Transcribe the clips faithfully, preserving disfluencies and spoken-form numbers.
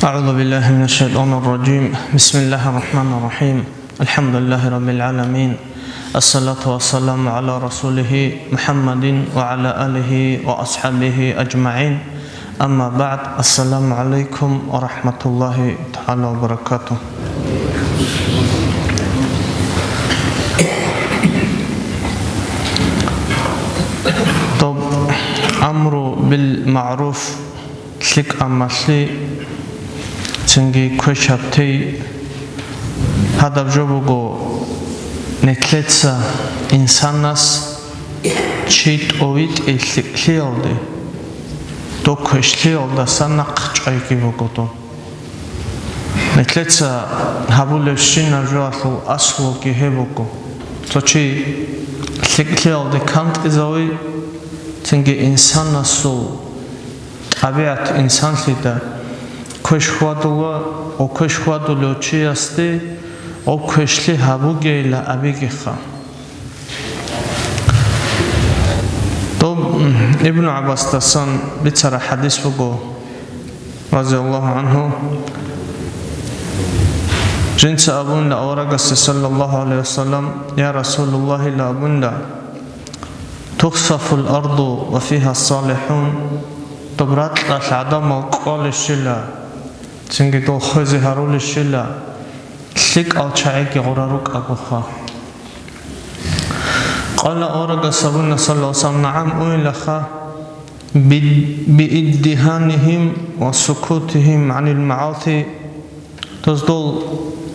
أعوذ بالله من الشيطان الرجيم. بسم الله الرحمن الرحيم. الحمد لله رب العالمين. الصلاة والسلام على رسوله محمد وعلى آله وأصحابه أجمعين. أما بعد. السلام عليكم ورحمة الله تعالى وبركاته. Доб амру бил маъруф, лъикӀаб малъи, цинги квешаб тей. Гьадаб жо буго, нилъеца инсанас чи тӀовитӀи лъикӀлъиялде, доб квешлъиялдаса нахъ чӀвайги буго доб. Нилъеца гьабулебщинаб жоялъул аслуги гьеб буго, цо чи лъикӀлъиялде кантӀизави, цинги инсанасул тӀабигӀат инсанлъида квеш хьвадула, ва квеш хьвадулев чиясде гьеб квешлъи гьабугейилан абигиха. Доб Ибну ГӀаббасдасан бицараб хӀадис буго, разияллагьу гӀангьу, жинца абунила аварагасде, саллаллагьу гӀалайгьи ва саллам: «Я Расулаллагь», ила абунила, «тухсафул арду ва фигьа салихӀун», доб ракьалъ гӀадамал кӀвалищила, цинги дол хвезе гьарулищила, лъикӀал чагӀиги гъура рукӀагоха. Къала аварагас абуна, саллаллагьу гӀалайгьи ва саллам: «НагӀам, уйилаха, би-, бииддигьанигьим ва сукутигьим гӀанил магӀаси». Доздол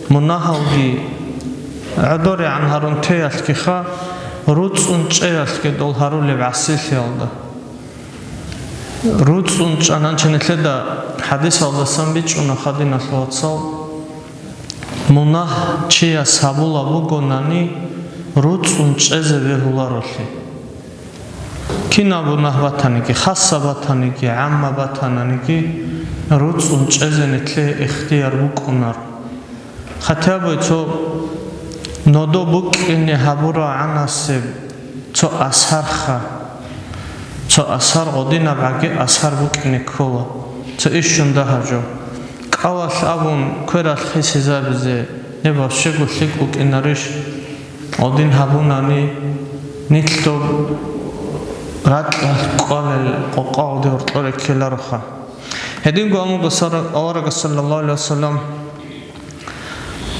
мунагьалги гӀодорегӀан гьарун теялъгиха, руцӀцӀун чӀеялъги дол гьарулеб гӀасилъиялда. РуцӀцӀун чӀананчи нилъеда хӀадисалдасан бичӀчӀуна, хадиналъул вацал, мунагь чияс гьабулаб бугонани, руцӀцӀун чӀезе бегьуларолъи. Кинаб мунагь батаниги, хасаб батаниги, гӀаммаб батананиги, руцӀцӀун чӀезе нилъее ихтияр букӀунаро. Хатабай цо нодо букӀине гьабурагӀанасеб цо асарха, цо асар гъодинабгӀаги асар букӀине ккола, цо ишщун дагьаб жо. КӀалалъ абун квералъ хисизабизе, гьеб вообще-го лъикӀ букӀинарищ? Гъодин гьабунани, нилъ доб ракьалъ кӀвалел къокъа гъоде гьоркьоре ккелароха. Гьединго амуго сара-, аварагас, саллаллагьу гӀалайгьи ва саллам: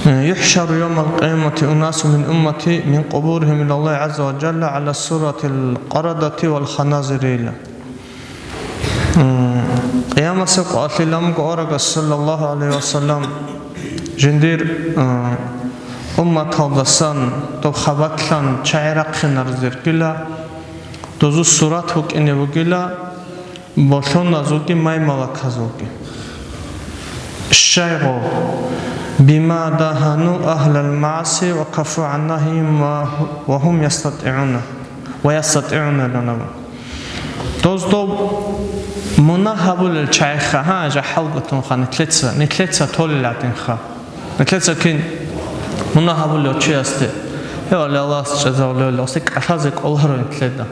«ЮхӀшару явмал къиямати унасун мин уммати мин къубуригьим илаллагьи гӀазза ва жалла гӀала суратил къарадати вал ханазири», ила. М, Къиямасеб къоялъ ламго аварагас, саллаллагьу гӀалайгьи ва саллам, жиндир, м, умматалдасан доб хабалъан чагӀи рахъинарезергила, дозул сурат букӀине бугила, болъоназулги маймалаказулги. Щайгъу, бима дагьану агьлал магӀаси ва кафу гӀан нагьигьим ва, ва гьум ястатигӀуна, ва ястатигӀуна лана. Доздо мунагь гьабулел чагӀиха, гьа, жахӀалгутунха нилъеца, нилъеца толел гӀадинха. Нилъеца кин мунагь гьабулев чиясде, гьев Аллагьас чӀезавулев, гьасде кӀалъазе кӀоларо нилъеда.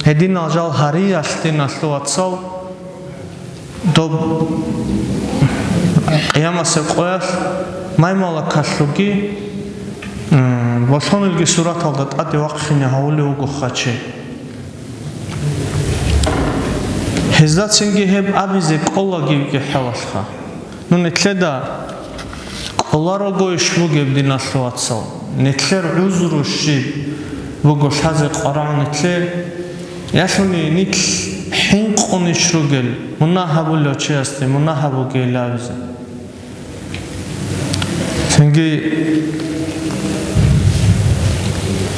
Гьединал жал гьариялъ, диналъул вацал, доб Къиямасеб къоялъ маймалакалъулги, м, болъонилги сураталда тӀаде вахъине гьавулев вуго хъачи. Гьезда цинги гьеб абизе кӀолагивги хӀалалха. Ну, нилъеда кӀоларогойищ бугеб, диналъул вацал? Нилъер гӀузру щиб буго лъазе къварагӀун нилъее? Ялъуни нилъ хӀинкъунищ ругел мунагь гьабулев чиясде мунагь гьабугейилан абизе? Цинги,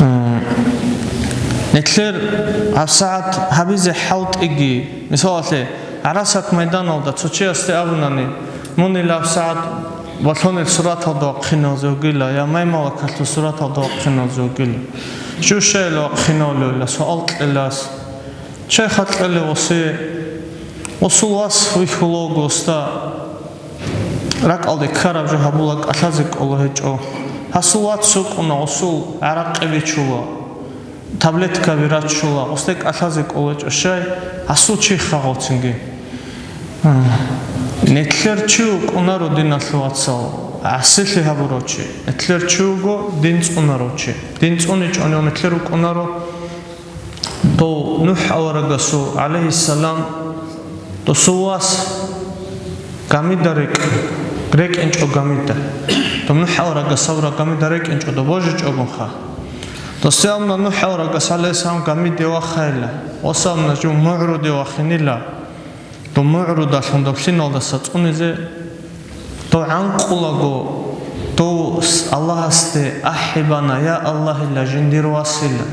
м, нилъер гьабсагӀат гьабизе хӀалтӀиги, мисалалъе, ГӀарасат майданалда цо чиясде абунани, мун ил гьабсагӀат болъонил сураталда вахъиналзе вугила я маймалакалъул сураталда вахъиналзе вугила. Щущайилан вахъиналевила, суал кьелас. Щай хатӀ кьелев гъосие? Гъосул вас вихьула вуго, уста. РакӀалде ккараб жо гьабула, кӀалъазе кӀола гьечӀо. Гьасул вац сукъуна, гъосул гӀаракъи бичула, таблеткаби рачула, гъосде кӀалъазе кӀола гьечӀо. Щай? Гьасул чиха гъоцинги. Нилъер чи вукӀунаро, диналъул вацал, гӀасилъи гьабурав чи. Нилъер чи вуго дин цӀунарав чи. Дин цӀуничӀони нилъер вукӀунаро. Дов НухӀ аварагасул, гӀалайгьиссалам, досул вас гамида рекӀ-, рекӀинчӀо гамида. Дов НухӀ аварагас гьабураб гамида рекӀинчӀо, дов божичӀогонха. Досде абуна НухӀ аварагас, гӀалайгьиссалам, гамиде вахайила, ос абуна жив мугӀруде вахинила. Дов мугӀрудалъун, дов лъиналдаса цӀунизе, дов гӀанкъулаго, дов с-, Аллагьасде ахӀи бана: «Я Аллагьила, жиндир васила».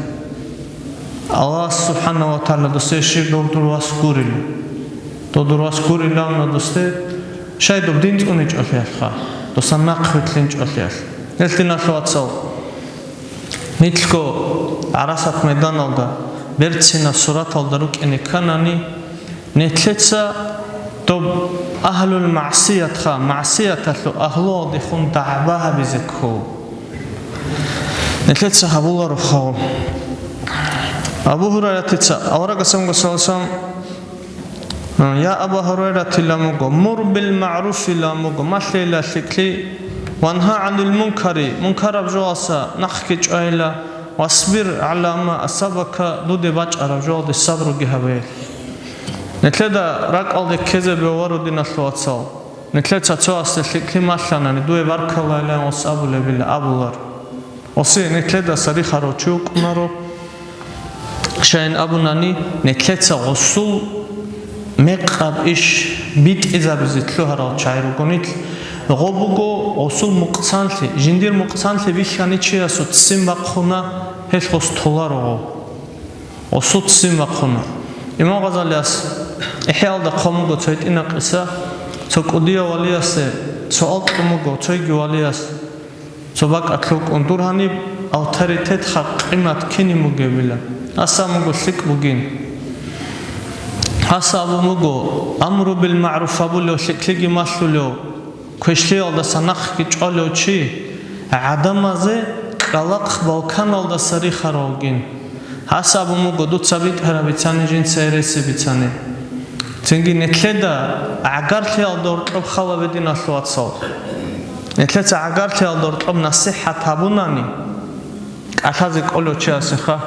Аллагьас субхӀана ва тагӀала досде щиб дов дур вас гурила. Дов дур вас гурила абуна досде, щай дов дин цӀуничӀолъиялъха, досан нахъ вилълъинчӀолъиялъ. Гьелъ, диналъул вацал, нилъго ГӀарасат майданалда берцинаб сураталда рукӀине кканани, нилъеца доб агьлул магӀсиятха, магӀсияталъул агьлуялдехун дагӀба гьабизе ккола. Нилъеца гьабуларо хъал. Абу Гьурайратица аварагасамго саллаллагьу гӀалайгьи ва саллам, «Я Аба Гьурайратила муго, мур бил магӀруфила муго, малъейила лъикӀлъи, вангьа гӀанил мункари, мункараб жоялдаса нахъги чӀвайила, васбир гӀала ма асабака, дуде бачӀараб жоялде сабруги гьабе». Нилъеда ракӀалде ккезе бегьуларо, диналъул вацал. Нилъеца цоясде лъикӀлъи малъанани, дуе баркаллайилан ос абулебила абулар. Осе нилъедаса рихарав чи вукӀунаро, щайин абунани, нилъеца гъосул мекъаб иш битӀизабизе лъугьарал чагӀи руго нилъ. Гъо буго гъосул мукъсанлъи, жиндир мукъсанлъи бихьани чиясул ццин бахъуна, гьелъ гъос толаро гъо. Гъосул ццин бахъуна. Имам Гъазалияс ИхӀяалда хъван буго цо гьитӀинаб къиса, цо кӀудияв валиясе суал кьун буго цойги валияс. Цо бакӀалъ вукӀун: «Дур гьаниб авторитетха къимат кинин бугебила? Аса муго лъикӀ бугин». Аса абун буго: «Амру бил магӀруф гьабулев, лъикӀлъиги малъулев, квешлъиялдаса нахъги чӀвалев чи гӀадамазе кӀкӀалахъ балканалдаса рихарав вугин». Гьас абун буго: «Дуца битӀараб бицани, жинца гьереси бицани». Цинги нилъеда гӀагарлъиялда гьоркьоб хала, диналъул вацал. Нилъеца гӀагарлъиялда гьоркьоб насихӀат гьабунани, кӀалъазе кӀолев чиясеха.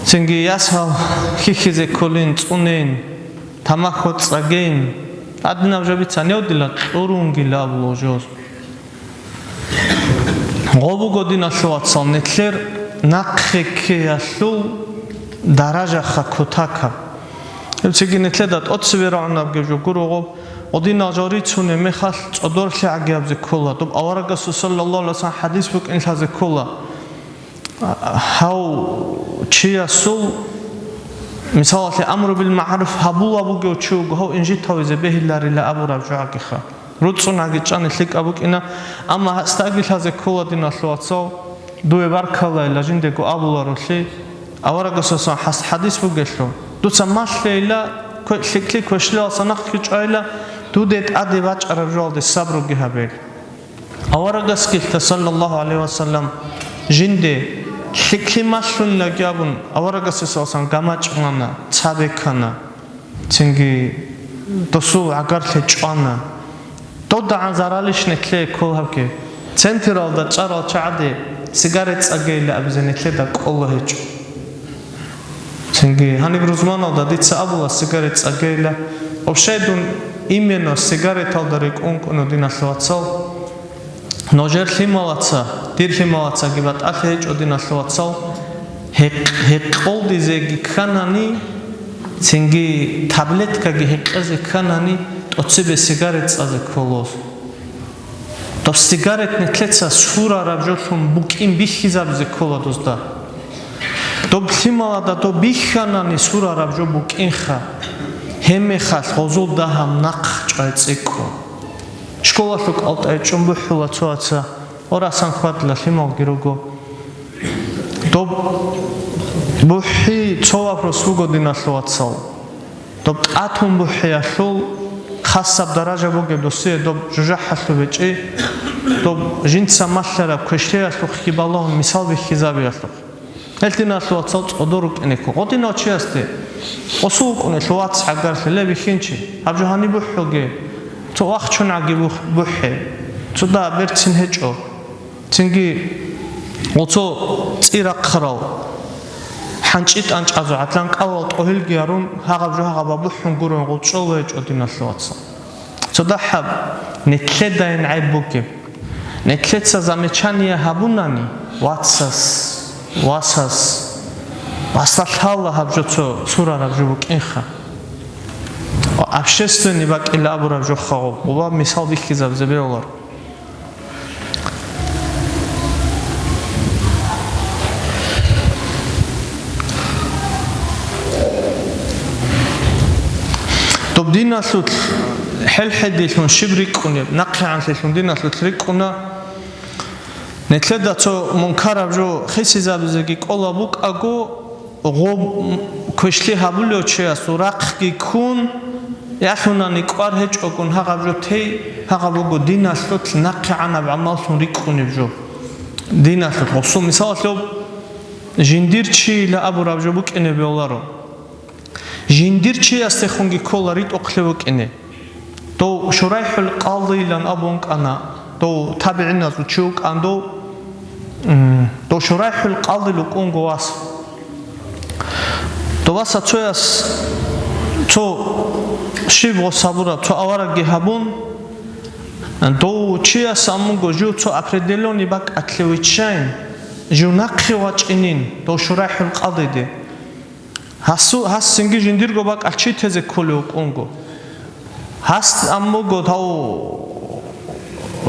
Цинги ясал хьихьизе кколин, цӀунин, тамахьо цӀагейин. Гьадинаб жо бицани, гьев дила кьурунгила абула жо. Гъо буго, диналъул вацал, нилъер нахъе ккеялъул даражаха кутакаб. Гьеб цинги нилъеда тӀоцебе рагӀунабги жо гуро гъоб, гъодинал жо рицунеб мехалъ цӀодорлъи гӀагиябзе ккола, доб аварагасул саллаллагьу гӀалайгьи ва саллам хӀадис букӀин лъазе ккола. Гьав чиясул, мисалалъе, амру бил магӀруф гьабула бугев чи вуго, гьав инжитавизе бегьиларила абураб жо гӀагиха. РуцӀцӀун гӀаги чӀани лъикӀаб букӀина, амма гьасдаги лъазе ккола, диналъул вацал, дуе баркаллайила жиндего абуларулъи, аварагасасан хӀас-, хӀадис бугелъул. Дуца малъейила, кве-, лъикӀлъи квешлъиялдаса нахъги чӀвайила, дуде тӀаде бачӀараб жоялде сабруги гьабе. Аварагасги лъа, саллаллагьу гӀалайгьи ва саллам, жинде лъикӀлъи малъунилаги абун, аварагасасан гамачӀ гьана, цабе ккана, цинги досул гӀагарлъи чӀвана. ДодагӀан заралищ нилъее ккол гьабги? Централда чӀарал чагӀаде сигарет цӀагейилан абизе нилъеда кӀоло гьечӀо. Цинги гьаниб рузманалда дица абула сигарет цӀагейилан. Вообще дун именно сигареталда рекӀун кӀуна, диналъул вацал. Нужер лъималаца, дир лъималацаги батӀалъи гьечӀо, диналъул вацал, гьекъ-, гьекъолдизеги кканани, цинги таблеткаги гьекъезе кканани, тӀоцебе сигарет цӀазе кколос. Доб сигарет нилъеца сурараб жолъун букӀин бихьизабизе ккола дозда. Доб лъималада доб бихьанани сурараб жо букӀинха, гьебмехалъ гъозул дагьаб нахъ чӀвай цӀикӀкӀо. Школалъул кӀалтӀай чӀун бухӀула цо ваца, орасан хьвадла лъималги руго. Доб бухӀи цо вопрос буго, диналъул вацал. Доб тӀатун бухӀиялъул хасаб даража бугеб досие доб жужахӀалъуб гьечӀи, доб жинца малъараб квешлъиялъухъги балагьун мисал бихьизабиялъухъ. Гьелъ, диналъул вацал, цӀодор рукӀине ккун. Гъодинав чиясде Осул вукӀунелъул вац гӀагарлъи, ле, бихьинчи, гьаб жо гьаниб бухӀуге, цо вахчунгӀаги бух-, бухӀе, цо да берцин гьечӀо. Цинги гъоцо цӀи рахъарал хӀанчӀи тӀанчӀазу гӀадлан кӀалал тӀогьилги гьарун, гьагъаб жо гьагъаб бухӀун гурун гъолчӀо гьечӀо, диналъул вацал. Цо дагьаб, нетлъедайин гӀайб бугеб. Нетлъеца замечание гьабунани, вацас, васас, васда лъала гьаб жо цо сурараб жо букӀинха. Общественный бакӀила абураб жо хагъуб, гъуба мисал бихьизабизе бегьулар. Доб диналъул хӀелхӀедилъун щиб рикӀкӀунеб, нахъегӀанлъилъун диналъул рикӀкӀуна. Нетлъеда цо мункараб жо хисизабизеги кӀола букӀаго, гъоб квешлъи гьабулев чиясул рахъги ккун, ялъунани кӀвар гьечӀогун гьагъаб жо тей, гьагъаб буго диналъулъ нахъегӀанаб гӀамаллъун рикӀкӀунеб жо. Диналъулъ гъосул мисалалъе жиндир чийила абураб жо букӀине бегьуларо. Жиндир чиясдехунги ккола ритӀухълъи букӀине. Дов ШурайхӀул Къадийилан абун кӀана, дов табигӀиназул чи вукӀан дов, м, дов ШурайхӀул Къадил вукӀунго вас. Доваса цояс цо щиб гъос гьабураб, цо аварагги гьабун, дов чияс амуго жив цо определённый бакӀалъе виччайин, жив нахъе вачӀинин, дов ШурайхӀул Къадиде. Гьасу-, гьас цинги жиндирго бакӀалъ чи тезе кколев вукӀунго. Гьас аммуго гьав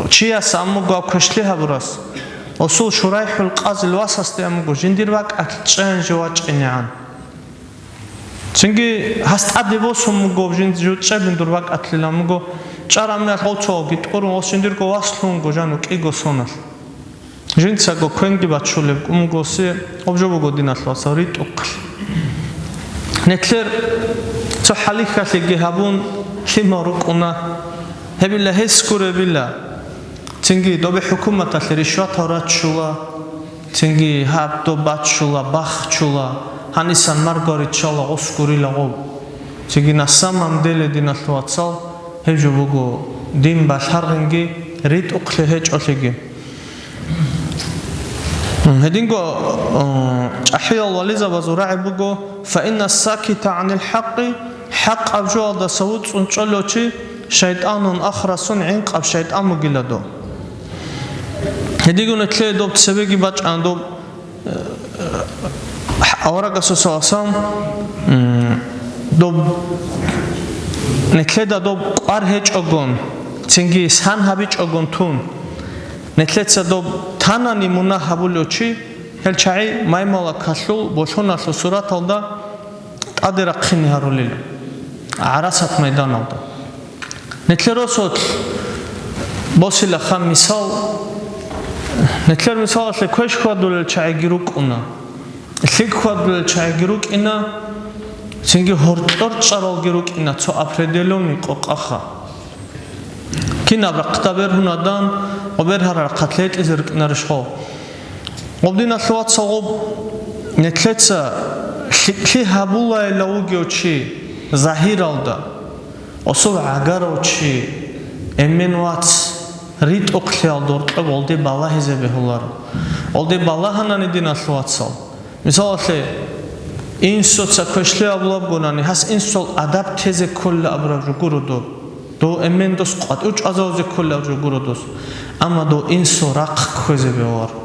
чияс аммуго гьав квешлъи гьабурас, осул ШурайхӀул Къадил васасде аммуго жиндир бакӀалъ чӀен жо вачӀинегӀан. Цинги гьас тӀаде босун буго жин-, жо чӀебин дур бакӀалъил аммуго, чӀараминалъ гъов цоги тӀурун, ос жиндирго васлъунго жану кӀиго соналъ. Жинцаго квенги бачулеб кӀумгоси, гъоб жо буго диналъул вацал ритӀухълъи. Нетлъер цо хӀалихьалъиги гьабун, лъимал рукӀуна. Гьебила гьес гуребила. Цинги добе хӀукуматалъе ришватал раччула, цинги гьаб доб баччула, бахчула, гьанисан марго риччала, гъос гурила гъоб. Цинги на самом деле, диналъул вацал, гьеб жо буго дин балъаргъинги ритӀухълъи гьечӀолъиги. Гьединго, э, чӀахӀиял вализабазул рагӀи буго: «Фаинна сакита гӀанил хӀакъи», хӀакъаб жоялдаса вуцӀцӀун чӀолев чи, «шайтӀанун ахрасун», гӀинкъаб шайтӀан бугила дов. Гьедигун нетлъе доб цебеги бачӀана доб, э, аварагасул саллаллагьу гӀалайгьи вассалам, м, доб, нетлъеда доб кӀвар гьечӀогун, цинги сан гьабичӀогун тун, нетлъеца доб танани мунагь гьабулев чи, гьел чагӀи маймалакалъул болъуналъул сураталда тӀаде рахъине гьарулел гӀарасат майданалда. Нетлъер росулъ босилаха мисал, нетлъер мисалалъе квеш хьвадулел чагӀиги рукӀуна, лъикӀ хьвадулел чагӀиги рукӀина, цинги гьоркьор чӀаралги рукӀина цо определённый къокъаха. Кинаб рахъда бергьунадан, гъоб бергьараб рахъалъ гьетӀизе рукӀинарищ гъов? Гъоб, диналъул вацал, гъоб нетлъеца лъикӀлъи гьабулайилав вугев чи, загьиралда, осул гӀагарав чи, эмен вац, ритӀухълъиялда гьоркьоб гъолде балагьизе бегьуларо. Гъолде балагьанани, диналъул вацал, мисалалъе, инсуца квешлъи абулабгонани, гьас инсул адаб тезе кколила абураб жо гуро доб. Дов эмен дос къватӀив чӀвазавизе кколила абураб жо гуро дос. Амма дов инсул рахъ кквезе бегьуларо.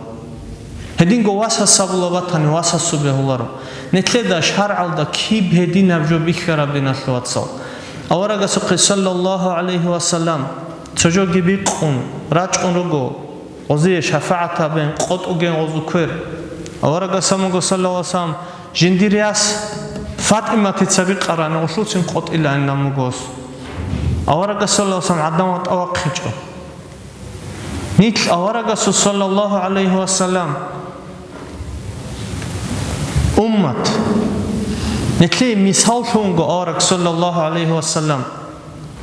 Гьединго васас абула батани, васасул бегьуларо. Нетлъеда шаргӀалда киб гьединаб жо бихьараб, диналъул вацал? Аварагасухъе, саллаллагьу гӀалайгьи вассалам, цо жоги бикъун, рачӀун руго, гъозие шафагӀат гьабен, къотӀуген гъозул квер. Аварагас амуго, саллаллагьу гӀалайгьи вассалам, жиндир яс ФатӀиматица бикъарани, гъолъуцин къотӀилаан амугос. Аварагас, саллаллагьу гӀалайгьи вассалам, гӀадан ватӀа вахъичӀо. Нилъ аварагасул, саллаллагьу гӀалайгьи вассалам, уммат. Нилъее мисаллъунго авараг, саллаллагьу гӀалайгьи вассалам.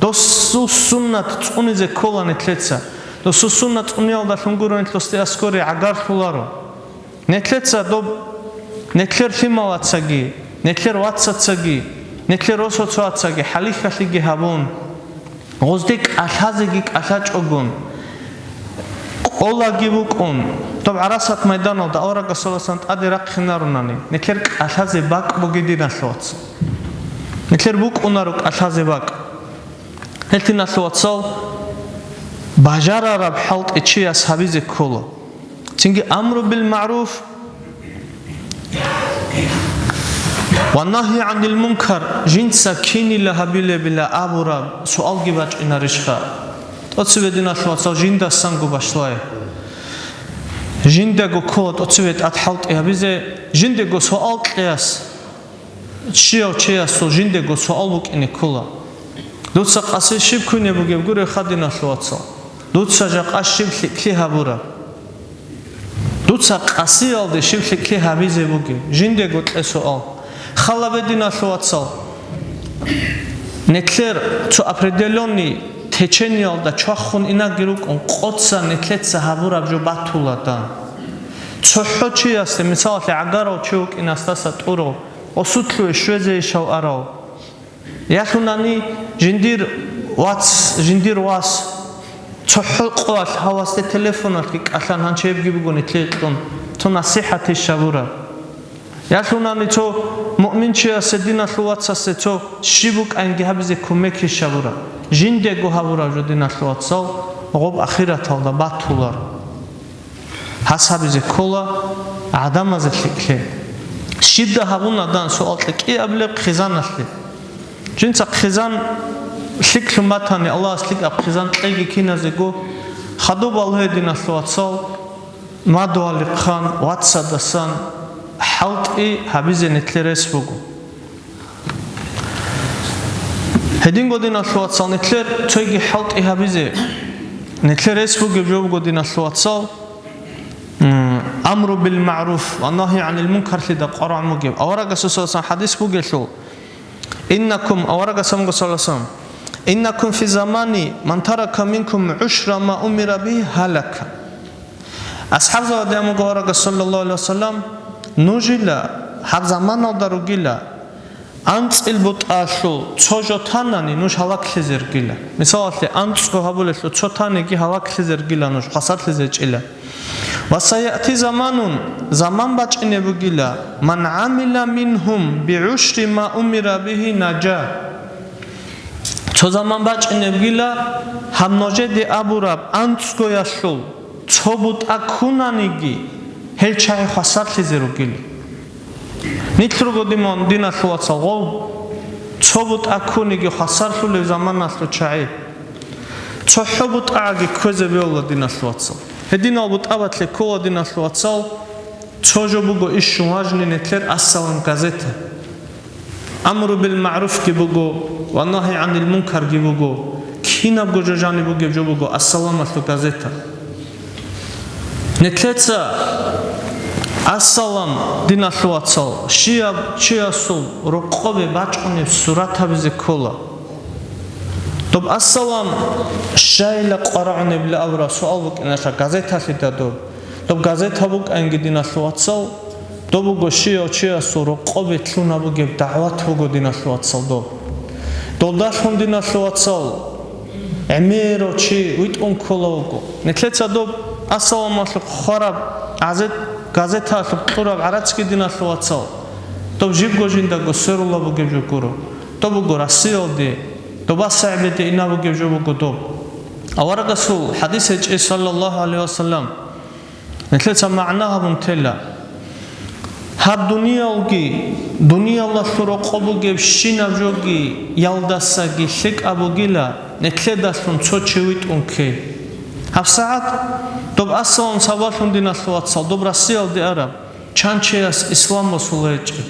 Досул суннат цӀунизе ккола нилъеца. Досул суннат цӀуниялдалъун гуро нилъ досде аскӀоре гӀагарлъуларо. Нилъеца доб, нилъер лъималацаги, Нилъер вацацаги, нилъер росоцоацаги хӀалихьалъиги гьабун, гъозде кӀалъазеги кӀалъачӀогун, кӀолаги букӀун, доб гӀарасат майданалда аварагасуласан тӀаде рахъинарунани, нилъер кӀалъазе бакӀ бугединалъувацал. Нилъер букӀунаро кӀалъазе бакӀ. Гьелъиналъувацал бажарараб хӀалтӀи чияс гьабизе ккола. Цинги амру бил магӀруф ва нагьи гӀанил мункар жинца кинила гьабилебила абураб суалги бачӀинарищха? ТӀоцебе диналъувацал жиндасанго башлай. Жиндаго ккола тӀоцебе тӀад хӀалтӀи гьабизе, жиндего суал кьеяс. Щияв чиясул жиндего суал букӀине ккола. Дуца къаси щиб ккуне бугеб гуреха, диналъувацал? Дуца жакъа щиб лъикӀлъи гьабураб? Дуца къасиялде щиб лъикӀлъи гьабизе бугеб? Жиндего кье суал. Халабе, диналъувацал, нилъер цо определённый течениялда чвахун инаги рукӀун, къоца нилъеца гьабураб жо батула дан. ЦохӀо чиясде, мисалалъе, гӀагарав чи вукӀинасдаса тӀурав, осулъуе щвезейищав арав? Ялъунани жиндир вац, жиндир вас, цохӀо къоялъ гьавасде телефоналъги кӀалъан гьанчебги буго нилъее кьун, цо насихӀатищ гьабураб. Ялъунани цо муъминчиясе, диналъул вацасе цо щиб букӀанги гьабизе кумекищ гьабураб. Жиндего гьабураб жо, диналъул вацал, гъоб ахираталда батулар. Гьас гьабизе ккола гӀадамазе лъикӀлъи. Щибда гьабуна дан суал кьикӀиаблеб хъизаналъе. Жинца хъизан лъикӀлъун батани, Аллагьас лъикӀаб хъизан кьеги киназего, хадуб Аллагье, диналъул вацал, мадугьалихъан, вацадасан хӀалтӀи гьабизе нилъер рес буго. Гьединго, диналъул вацал, нилъер цойги хӀалтӀи гьабизе нилъер рес бугеб жо буго, диналъул вацал, м, амру бил магӀруф ва нагьи гӀанил мункарлъида къварагӀун бугеб. Аварагасул саллаллаху алейхи ва саллям хадис бугелъул, иннакум, аварагас амго саллаллаху алейхи ва саллям, иннакум фи замани ман тарака минкум гӀушра ма умира бигьи гьалака. АсхӀабзабаде амуго аварагас, саллаллаху алейхи ва саллям, нужила гьаб заманалда ругила, анцӀил бутӀалъул цо жо танани нуж гьалаклъизе ругила. Мисалалъе, анцӀго гьабулелъул цо таниги гьалаклъизе ругила нуж, хвасарлъизе чӀила. Ва саяти заманун, заман бачӀине бугила, ман гӀамила мингьум бигӀушри ма умира бигьи нажа. Цо заман бачӀинебгила, гьаб нужеде абураб анцӀгоялъул цо бутӀа ккунаниги, гьел чагӀи хвасарлъизе ругел. Нилъ руго, диман, диналъул вацал, гъов, цо бутӀа ккуниги хвасарлъулев заманалъул чагӀи. ЦохӀо бутӀагӀаги кквезе бегьула, диналъул вацал. Гьединал бутӀабалъе ккола, диналъул вацал, цо жо буго ишшун важни нилъер «Ассалам» газета. Амру бил магӀруфги буго ва нагьи гӀанил мункарги буго. Кинабго жо жаниб бугеб жо буго «Ассаламалъул» газета. Нилъеца «Ассалам», диналъул вацал, щияб чиясул рокъобе бачӀунеб сурат гьабизе ккола. Доб «Ассалам» щайила къварагӀунебли абураб суал букӀиналъа газеталъе дадур. Доб газета букӀанги, диналъул вацал, доб буго щияв чиясул рокъобе лъун гьабугеб дагӀват буго, диналъул вацал, доб. Долдалъун, диналъул вацал, гӀемерав чи витӀун ккола вуго. Нилъеца доб «Ассаламалъухъ» хвараб газет-, газеталъухъ кьураб гӀарацги, диналъул вацал, доб жибго жиндаго сверула бугеб жо гуро. Доб буго Россиялде, доба сагӀбеде ина бугеб жо буго доб. Аварагасул хадис гьечӀей, саллаллаху гӀалайхи вассалам, нилъеца магӀна гьабун тела. Гьаб дуниялги, дуниялалъул рокъоб бугебщинаб жоги ялдасаги лъикӀаб бугила, нилъедалъун цо чи витӀун ккей. ГьабсагӀат доб «Ассалам» сабаблъун, диналъул вацал, доб Россиялде араб чан чияс ислам босула гьечӀеб.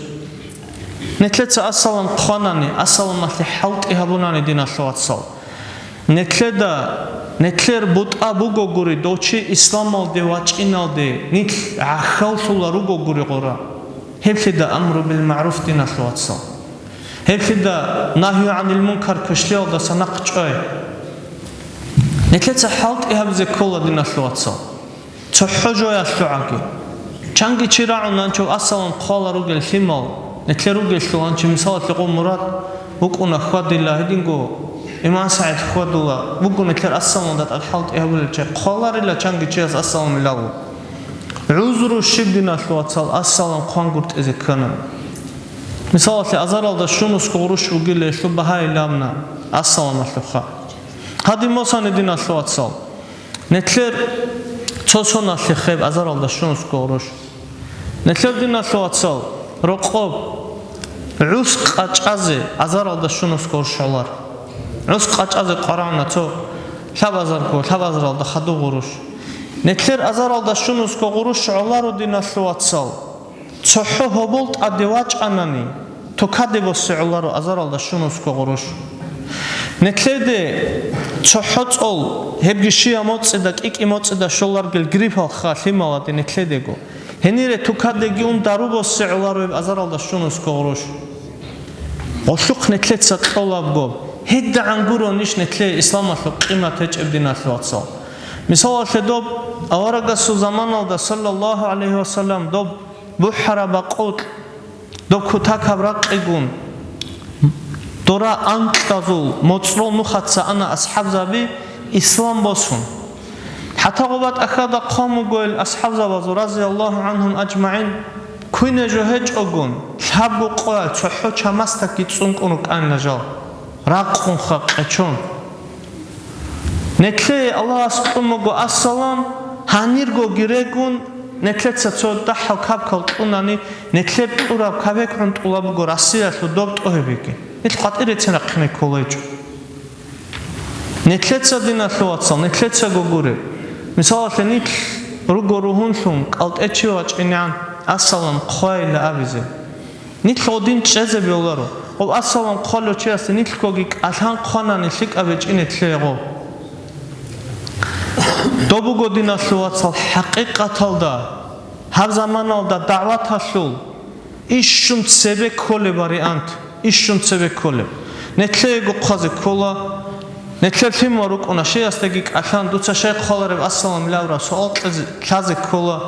Нилъеца «Ассалам» хъванани, «Ассаламалъе» хӀалтӀи гьабунани, диналъул вацал. Нилъеда, нилъер бутӀа бугогури дов чи исламалде вачӀиналде нилъ гӀахьаллъула ругогури гъура. Гьеблъида амру бил магӀруф, диналъул вацал. Гьеблъида нагью гӀанил мункар квешлъиялдаса нахъ чӀвай. Нилъеца хӀалтӀи гьабизе ккола, диналъул вацал. ЦохӀо жоялъугӀаги. Чанги чи рагӀун нанчов «Ассалам» хъвала ругел лъимал, Нилъер ругелъул гьанчи мисалалъе гъо мурад букӀуна хьвадила, гьединго иман сагӀид хьвадула, буго нилъер ассаламалда тӀад хӀалтӀи гьабулел чагӀи, хъваларила чанги чияс ассалам илалу. ГӀузру щиб, диналъул вацал, ассалам хъван гуртӀизе ккана. Мисалалъе, азаралда щунусго гъурущ бугила гьелъул багьаилан абуна ассаламалъухъа. Гьадин босани, диналъул вацал, нилъер цо соналъе хеб азаралда щунусго гъурущ. Нилъер, диналъул вацал, рокъоб гӀус къачӀазе азаралда щунусго гъурущ гӀолар. ГӀус къачӀазе къварагӀуна цо лъабазарго, лъабазаралда хадуб гъурущ. Нилъер азаралда щунусго гъурущ гӀоларо, диналъул вацал, цохӀо гьобол тӀаде вачӀанани, тукаде босе гӀоларо азаралда щунусго гъурущ. Нилъеде цохӀо цӀол, гьебги щия моцӀида, кӀикӀи моцӀида щоларгел гриппал ха лъималаде нилъедего. Гьенире тукадеги ун дару босе гӀоларо гьеб азаралда щунусго гъурущ. Гъолъухъ нилъеца кьолабго, гьедагӀан гуронищ нилъее исламалъул къимат гьечӀеб, диналъул вацал? Мисалалъе, доб аварагасул заманалда, саллаллагьу гӀалайгьи вассалам, доб бухӀараб бакъулъ, доб кутакаб ракъигун, дора анкьазул моцӀрол нухаца ана асхӀабзаби ислам босун. ХӀатта гъоба тӀахьазда хъван бугойил асхӀабзабазул, разияллагьу гӀангьум ажмагӀин, квине жо гьечӀогун, лъабго къоялъ цохӀо чамасдакги цӀункӀун рукӀанила жал, ракъун ха къечон. Нилъее Аллагьас кьун буго ассалам, гьаниргоги регун, нилъеца цо дагьал кабкал кьунани, нилъер кьураб кабек гӀунтӀула буго Россиялъул доб тӀогьибеги. Нилъ къватӀирецин рахъине кколайчӀо. Нилъеца, диналъул вацал, нилъецаго гуре. Мисалалъе, нилъ руго ругьунлъун кӀалтӀе чи вачӀинегӀан ассалам хъвайила абизе. Нилъ гъодин чӀезе бегьуларо. Гъоб ассалам хъвалев чиясда нилъгоги кӀалъан хъванани лъикӀаб гьечӀин нилъее гъоб. Доб буго, диналъул вацал, хӀакъикъаталда, гьаб заманалда дагӀваталъул ищун цебе кколеб вариант, ищун цебе кколеб. Нилъеего хъвазе ккола, нилъер лъимал рукӀуна, щиясдаги кӀалъан, дуца щай хъвалареб ассалам илан абураб суал кьезе, лъазе ккола.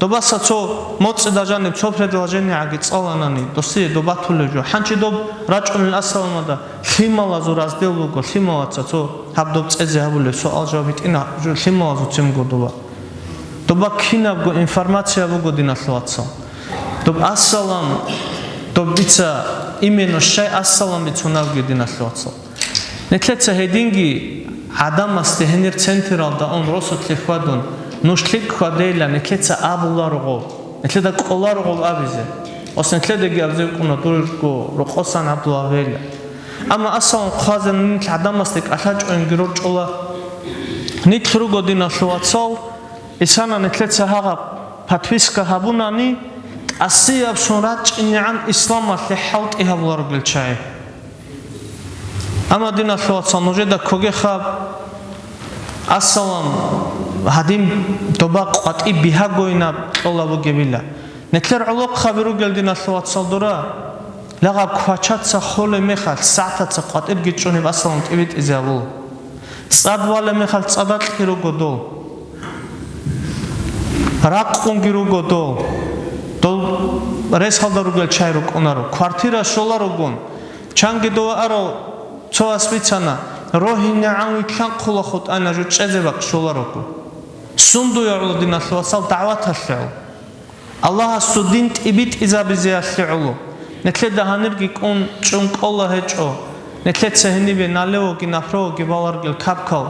Добаса цо моцӀида жаниб цо предложениягӀаги цӀаланани, досие доб батулеб жо. ХӀанчи доб рачӀунел ассаламалда лъималазул раздел буго, лъималаца цо гьаб доб цӀезе гьабулеб суал-жаваб гьитӀина жо лъималазул цин буго доба. Доба кинабго информация буго, диналъул вацал. Доб ассалам, доб дица именно щай ассалам бицунебги, диналъул вацал. Нилъеца гьединги гӀадамасде гьенир централда ун росулъе хьвадун, нуж лъикӀ хьвадейилан нилъеца абуларо гъоб, нилъеда кӀоларо гъоб абизе. Ос нилъедаги абизе букӀуна дурго рокъосан гӀабдуллагьила. Амма ассалам хъвазе нилъ гӀадамасде кӀалъачӀоинги рорчӀола. Нилъ руго, диналъул вацал, исана нилъеца гьагъаб подписка гьабунани, тӀасияб сон рачӀинегӀан исламалъе хӀалтӀи гьабуларогел чагӀи. Амма, диналъул вацал, нужеда ккоге хаб, ассалам, гьадин доба къватӀи бигьагойинаб кьола бугебила. Нилъер гӀолохъаби ругел, диналъул вацал, дора, лагъаб квачаца холеб мехалъ, сагӀтаца къватӀирги чӀуниб ассалам тӀибитӀизе гьабула. ЦӀад валеб мехалъ цӀадакьги руго дол. Ракъунги руго дол. Дол ресалда ругел чагӀи рукӀунаро. Квартира щоларогун. Чанги дова аро цо вас бицана, рогьинегӀан вилълъанхъула хутӀана жо чӀезе бакъ щоларого. Сундуе гӀоло, диналъул вацал, дагӀваталъе гӀоло. Аллагьасул дин тӀибитӀизабизеялъе гӀоло. Нилъеда гьанирги кӀун чӀун кӀола гьечӀо. Нилъеца гьенибе налевоги напровоги баларгел капкал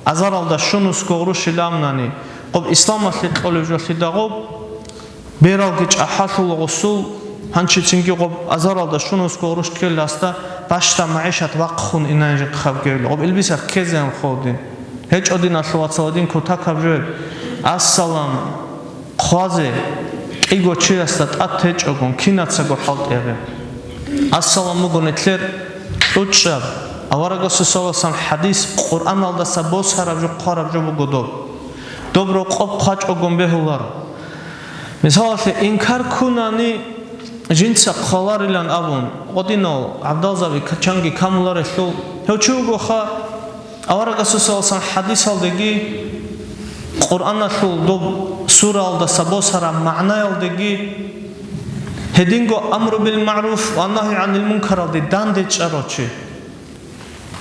азаралда щунусго гъурущил амнани, гъоб исламалъе кьолеб жолъидагъоб, бералги чӀахӀаллъула гъусул, гьанчицинги гъоб азаралда щунусго гъурущ ккеласда бащда магӀишат вахъун инанжихъаб гевли, гъоб илбисаб ккезеян холдин. ГьечӀо, диналъул вацал, гьедин кутакаб жо гьеб. Ассалам хъвазе кӀиго чиясда тӀад гьечӀогун, кинацаго хӀалтӀи гьабе. Ассалам буго нилъер кьучӀаб, аварагасул саллаллагьу гӀалайгьи вассалам хӀадис, Къуръаналдаса босараб жо, хъвараб жо буго доб. Доб рокъоб хъвачӀогун бегьуларо. Мисалалъе, инкар ккунани, жинца хъваларилан абун, гъодинал гӀабдалзаби качанги камуларелъул, гьев чи вугоха, аварагасул саллаллагьу гӀалайгьи вассалам хӀадисалдеги, Къуръаналъул доб сураялдаса босараб магӀнаялдеги, Гьединго амру бил магӀруф ва нагьи гӀанил мункаралде данде чӀарав чи.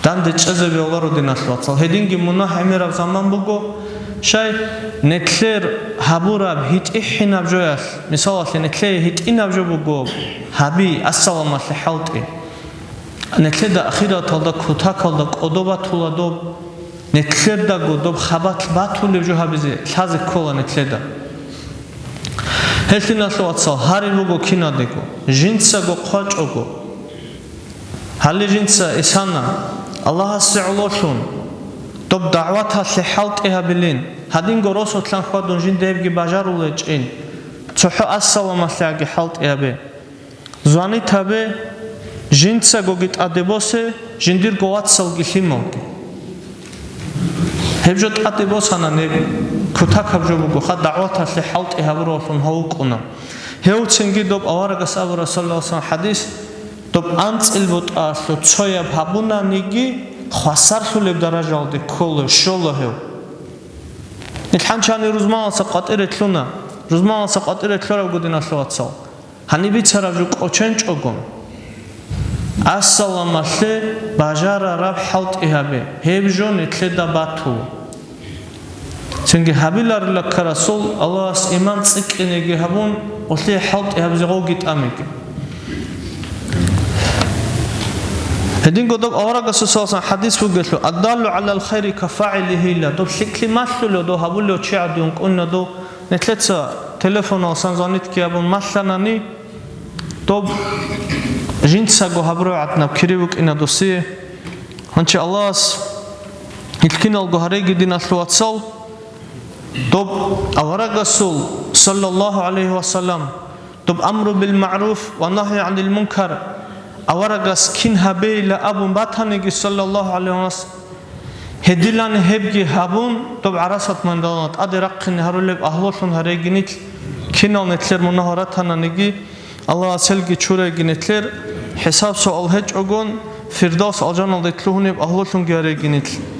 Данде чӀезе бегьуларо, диналъул вацал. Гьединги мунагь гӀемераб заман буго. Щай, нилъер гьабураб гьитӀихӀинаб жоялъ, мисалалъе, нилъее гьитӀинаб жо буго гьаби, ассаламалъе хӀалтӀи. Нилъеда ахираталда кутакалда кӀодо батула доб. Нилъедаго доб хабалъ батулеб жо гьабизе лъазе ккола нилъеда. Гьелъ, диналъул вацал, гьари буго кинадего, жинцаго хъвачӀого. Гьале жинца исана, Аллагьасе гӀололъун, доб дагӀваталъе хӀалтӀи гьабилин, гьадинго росулъан хьвадун жинда гьебги бажарулечӀин, цохӀо ассаламалъеги хӀалтӀи гьабе. Звонить гьабе, жинцагоги тӀаде босе, жиндирго вацалги лъималги. Гьеб жо тӀаде босана, неб кутакаб жо бугоха, дагӀваталъе хӀалтӀи гьабуравлъун гьав вукӀуна. Гьевцинги доб аварагас абура, саллаллагьу гӀалайгьи ва саллам, хӀадис, доб анцӀил бутӀалъу цояб гьабунаниги, хвасарлъулеб даражалде ккола, щола гьев. Нилъ хӀанчани рузманалъа къватӀире лъуна, рузманалъа къватӀире лъурабго, диналъул вацал. Гьаниб бицараб жо кӀоченчӀого, ассаламалъе бажарараб хӀалтӀи гьабе, гьеб жо нилъеда батула. Цинги гьабиларила ккарасул Аллагьас иман цӀикӀкӀинеги гьабун, гъолъие хӀалтӀи гьабизе гъовги тӀамиги. Гьединго доб аварагасул саллаллагьу гӀалайгьи ва саллам хӀадис бугелъул, «Аддаллу гӀалал хайри кафагӀилигьила», доб лъикӀлъи малъулев дов гьабулев чи гӀадин кӀуна дов. Нилъеца телефоналсан звонитги гьабун малъанани, доб жинцаго гьабурав гӀаднаб кири букӀина досие. Гьанчи Аллагьас гьел киналго гьареги, диналъул вацал, доб аварагасул, саллаллагьу гӀалайгьи ва саллам, доб амру бил магӀруф ва нагьи гӀанил мункар аварагас кин гьабейила абун батаниги, саллаллагьу гӀалайгьи ва саллам, гьедилан гьебги гьабун, доб гӀарасат майдалда тӀаде рахъине гьарулеб агьлулъун гьареги нилъ, кинал нилъер мунагь ратананиги, Аллагьас гьелги чурайги нилъер, хӀисаб-суал гьечӀогон, Фирдавс алжаналде лъугьунеб агьлулъунги гьареги нилъ.